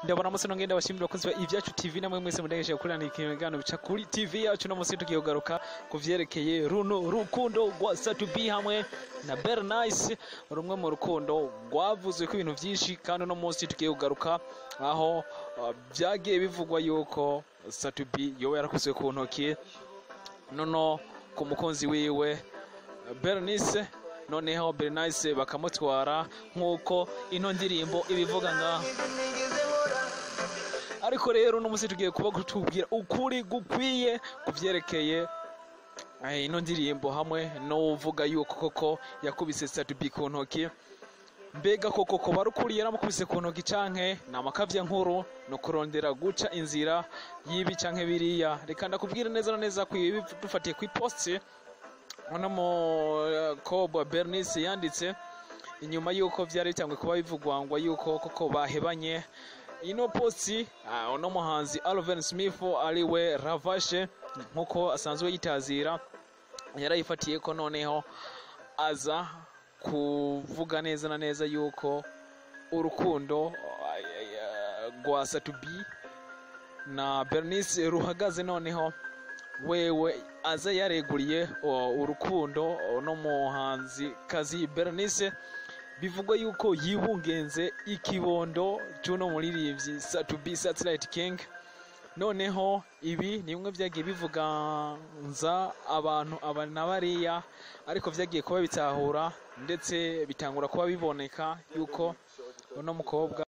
Ndabona musi nongenda bashimira abakunzi ba Ivyacu TV, namwe mwese mudengeshe gukurana ikiganiro bica kuri TV yacu. No musi tugiye kugaruka ku vyerekeye runo rukundo rwa Sat-B hamwe na Bernice, rumwe mu rukundo rwavuzwe ko ibintu vyinshi. Kandi uno munsi tugiye kugaruka aho vyagiye bivugwa yuko Sat-B yoba yarakozwe ku ntoki nono ku mukunzi wiwe Bernice, noneho Bernice bakamutwara nk'uko ino ndirimbo ibivuga ngaho. Ariko rero uno munsi tugiye kuba kutubwira ukuri gukwiye kuvyerekeye ino ndirimbo hamwe n'uvuga yuko koko yakubise Sat-B ku ntoki. Mbega koko ko barukuri yaramukubise ku ntoki, canke ni amakavya nkuru no kurondera guca inzira y'ibi canke biriya? Reka ndakubwira neza na neza dufatiye kwi post uno mukobwa Bernice yanditse inyuma yuko vyari bitangwe kuba bivugwangwa yuko koko bahebanye. Ino post, uno muhanzi Alvin Smith, ariwe Ravashe nkuko asanzwe yitazira, yarayifatiye ko noneho aza kuvuga neza na neza yuko urukundo rwa Sat-B na Bernice ruhagaze. Noneho wewe aza yareguriye urukundo no muhanzi kazi Bernice, bivugwa yuko yibungenze ikibondo cy'uno muririmbyi Sat-B Satellite King. Noneho ibi ni bimwe byagiye bivuganza abantu aba na bariya, ariko vyagiye kuba bitahura ndetse bitangura kuba biboneka yuko uno mukobwa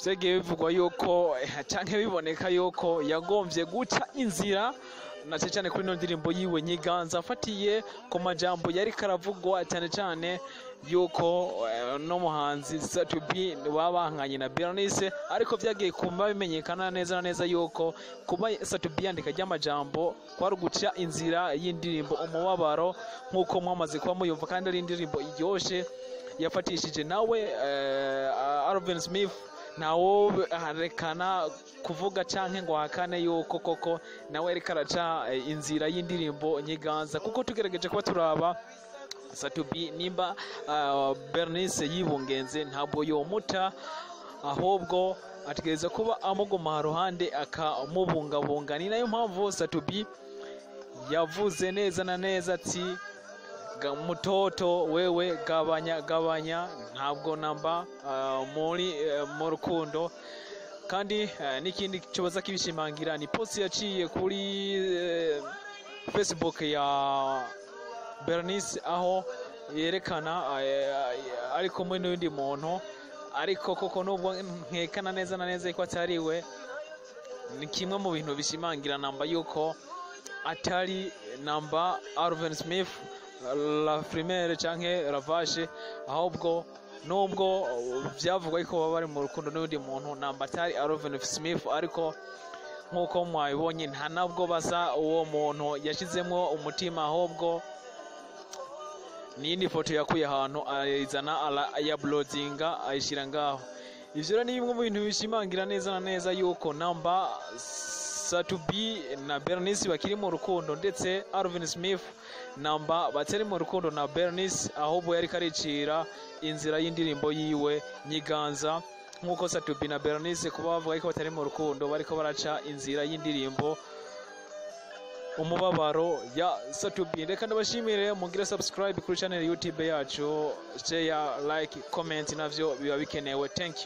vyagiye bivugwa yuko canke biboneka yuko yagomvye guca inzira na cyane cyane kuri ino ndirimbo yiwe Nyiganza, afatiye ku majambo yari karavugwa cyane cyane yuko no muhanzi Sat-B babankanye na Bernice. Ariko vyagiye kuba bimenyekana neza na neza yuko kuba Sat-B yandika ry'amajambo kwari uguca inzira y'indirimbo Umubabaro, nk'uko mwamaze kuba muyumva, kandi ari indirimbo iryoshe yafatishije nawe Alvin Smith. Ntawo arekana kuvuga canke ngo ahakane yuko koko nawe ariko araca inzira y'indirimbo Nyiganza, kuko tugerageje kuba turaba Sat-B, nimba Bernice yibungenze ntabwo yomuta, ahubwo ategereza kuba amuguma ruhande akamubungabunga. Ni nayo mpamvu Sat-B yavuze neza na neza ati: "Mutoto wewe, gabanya gabanya, ntabwo namba muri mu rukundo." Kandi n'ikindi kibaza kibishimangira ni post yaciye kuri Facebook ya Bernice, aho yerekana ari kumwe n'undi muntu, ariko koko nubwo nkekana neza na neza ko atari we, ni kimwe mu bintu bishimangira namba yuko atari namba Alvin Smith La Primaire canke Ravage, ahubwo nubwo byavugwa ko baba bari mu rukundo n'undi muntu, namba atari Alvin Smith. Ariko nk'uko mwabibonye, nta nabwo basa uwo muntu yashizemo umutima, ahubwo n'iyindi foto yakuye ahantu ayizana arayauploadinga ayishyira ngaho. Ivyo rero ni bimwe mu bintu bishimangira neza na neza yuko namba Sat-B na Bernice bakiri mu rukundo, ndetse Alvin Smith namba batari mu rukundo na Bernice, ahubwo yari karicira inzira y'indirimbo yiwe Nyiganza, nk'uko Sat-B na Bernice kuba bavuga ko batari mu rukundo bariko baraca inzira y'indirimbo Umubabaro ya Sat-B. Reka ndabashimire, mugire subscribe kuri channel YouTube yacu, share, like, comment, navyo biba bikenewe. Thank you.